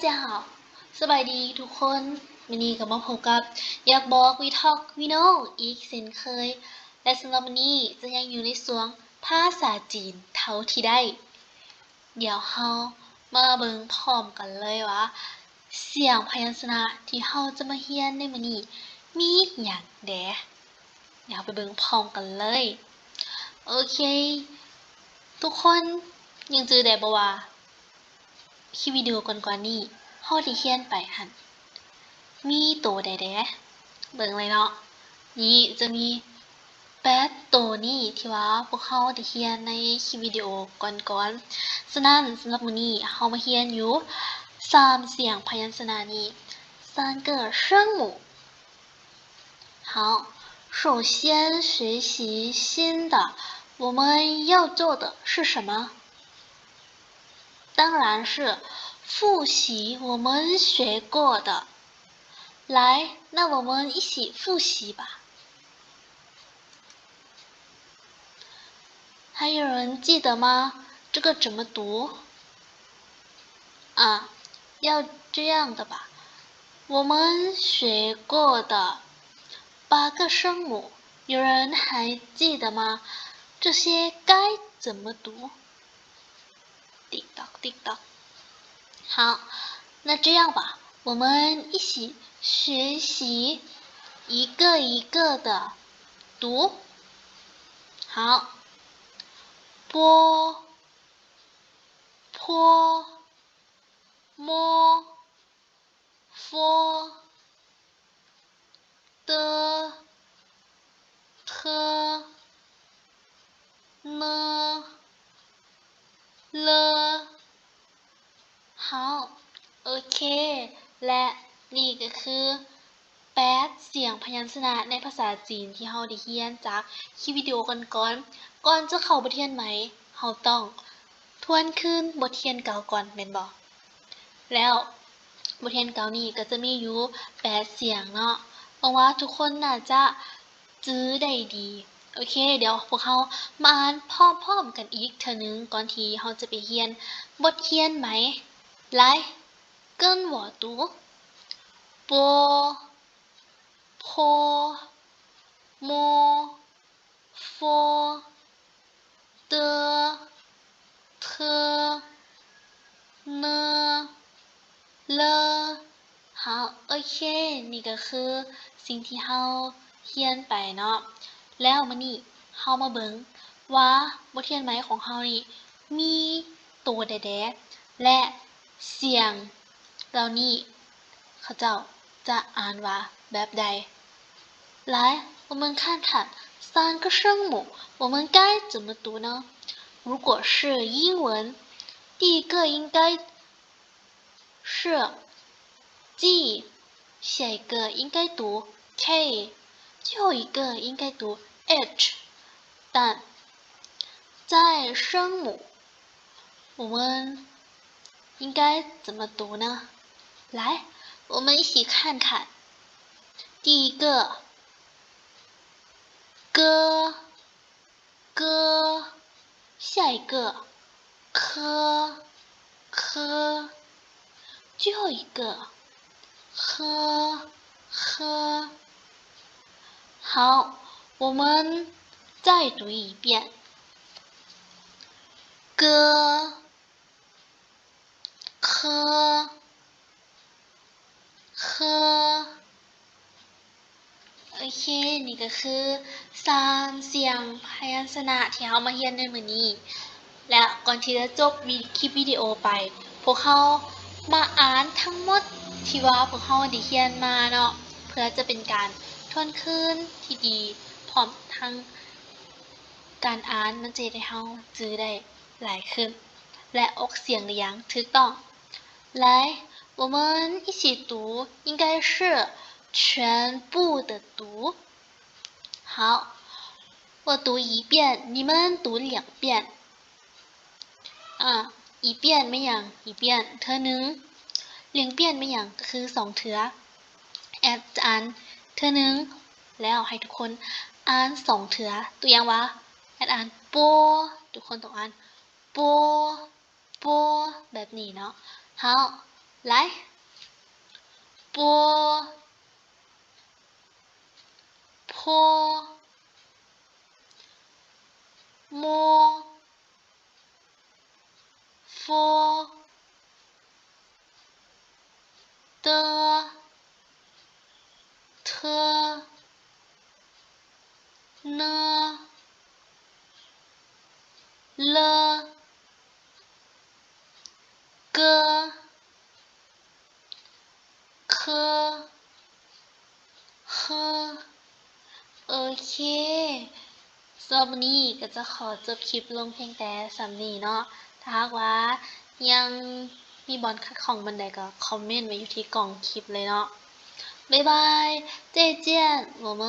大家好 ສະບາຍດີທຸກຄົນ ມື້ນີ້ກໍມາພົບກັບຢາກບອກ We Talk We Know ອີກເຊັ່ນເຄີຍ ແລະ ສຳລັບມື້ນີ້ຈະຍັງຢູ່ໃນຊ່ວງພາສາຈີນເທົ່າທີ່ໄດ້. ດຽວເຮົາມາເບິ່ງພ້ອມກັນເລີຍວ່າ ສຽງພະຍັນຊະນະທີ່ເຮົາຈະມາຮຽນໃນມື້ນີ້ມີຫຍັງແດ່. ດຽວເຮົາໄປເບິ່ງພ້ອມກັນເລີຍ. ໂອເຄ ທຸກຄົນຍັງຈື່ໄດ້ບໍ່ວ່າ ຄລິບວິດີໂອກ່ອນໆນີ້ເຮົາໄດ້ຮຽນໄປຫັ້ນ ມີໂຕໃດແດ່? ເບິ່ງເລີຍເນາະ. ນີ້ຈະມີແປດໂຕນີ້ທີ່ວ່າພວກເຮົາໄດ້ຮຽນໃນຄລິບວິດີໂອກ່ອນໆ. ສະນັ້ນ ສຳລັບມື້ນີ້ເຮົາມາຮຽນຢູ່ສາມສຽງພະຍັນຊະນະນີ້ ສາມເກີດເຊິ່ງໝູ່. 好，首先学习新的，我们要做的是什么？当然是复习我们学过的。来，那我们一起复习吧。 还有人记得吗？这个怎么读？啊，要这样的吧。我们学过的八个声母，有人还记得吗？这些该怎么读？ ติ๊ກຕ໊ອກ ຕິກຕ໊ອກ. 好，那这样吧，我们一起学习一个一个的读。好，波、坡、摸、 佛、的、特、呢、了。好，โอเค ແລະ ນີ້ກໍຄື ແປດສຽງພະຍັນຊະນະໃນພາສາຈີນທີ່ເຮົາໄດ້ຮຽນຈາກຄລິບວິດີໂອກ່ອນໆ. ກ່ອນຈະເຂົ້າບົດຮຽນໃໝ່, ເຮົາຕ້ອງທວນຄືນບົດຮຽນເກົ່າກ່ອນແມ່ນບໍ່? ແລ້ວບົດຮຽນເກົ່ານີ້ກໍຈະມີຢູ່ແປດສຽງເນາະ. ຫວັງວ່າທຸກຄົນໜ້າຈະຈື່ໄດ້ດີ. ໂອເຄ, ດຽວພວກເຮົາມາອ່ານພ້ອມໆກັນອີກເທື່ອໜຶ່ງ ກ່ອນທີ່ເຮົາຈະໄປຮຽນບົດຮຽນໃໝ່. 来, 跟我读. 波、坡、摸、佛、的、特、呢、了。好, ໂອເຄ, ນີ້ກໍຄືສິ່ງທີ່ເຮົາຮຽນໄປເນາະ. ແລ້ວມື້ນີ້ເຮົາມາເບິ່ງວ່າບົດຮຽນໃໝ່ຂອງເຮົານີ້ມີໂຕໃດແດ່ ແລະ ສຽງເຫຼົ່ານີ້ເຂົາເຈົ້າຈະອ່ານວ່າແບບໃດ? 来, 我们看看三个声母，我们该怎么读呢？如果是英文，第一个应该是 G, 下一个应该读 K, 最后一个应该读 H。但在声母，我们应该怎么读呢？来，我们一起看看。第一个，g, g, 下一个，k, k, 最后一个，h, h。好，我们再读一遍。g, k, h。 ໂອເຄ, ນີ້ກໍຄືສາມສຽງພະຍັນຊະນະທີ່ເຮົາມາຮຽນໃນມື້ນີ້. ແລະ ກ່ອນທີ່ຈະຈົບວິ ຄລິບວິດີໂອໄປ, ພວກເຮົາມາອ່ານທັງໝົດທີ່ວ່າພວກເຮົາໄດ້ຮຽນມາເນາະ, ເພື່ອຈະເປັນການທວນຄືນທີ່ດີ, ພ້ອມທັງການອ່ານມັນຈະເຮັດໃຫ້ເຮົາຈື່ໄດ້ຫຼາຍຂຶ້ນ ແລະ ອອກສຽງໄດ້ຢ່າງຖືກຕ້ອງ. 来, 我们一起读，应该是全部的读。好，我读一遍，你们读两遍。 ອາ ອີປ່ຽນແມ່ນຫຍັງ? ອີປ່ຽນເທື່ອໜຶ່ງ. ຫຼຽງປ່ຽນແມ່ນຫຍັງ? ກໍຄືສອງເທື່ອ. ແອັດຈະອ່ານເທື່ອໜຶ່ງ ແລ້ວໃຫ້ທຸກຄົນອ່ານສອງເທື່ອ. ຕົວຢ່າງວ່າ ແອັດອ່ານ ໂປ, ທຸກຄົນຕ້ອງອ່ານ ໂປ ໂປ ແບບນີ້ເນາະ. ເຮົາ来，波、坡、摸、佛、的、特、呢、了、个、 เค เฮอ โอเค ສຳລັບມື້ນີ້ກໍຈະຂໍຈົບຄລິບລົງພຽງແຕ່ສ່ຳນີ້ເນາະ. ຖ້າຫາກວ່າຍັງມີບ່ອນຂັດຂ້ອງບ່ອນໃດກໍຄອມເມັນໄວ້ຢູ່ທີ່ກ່ອງຄລິບເລີຍເນາະ. ບາຍບາຍ 再见 我们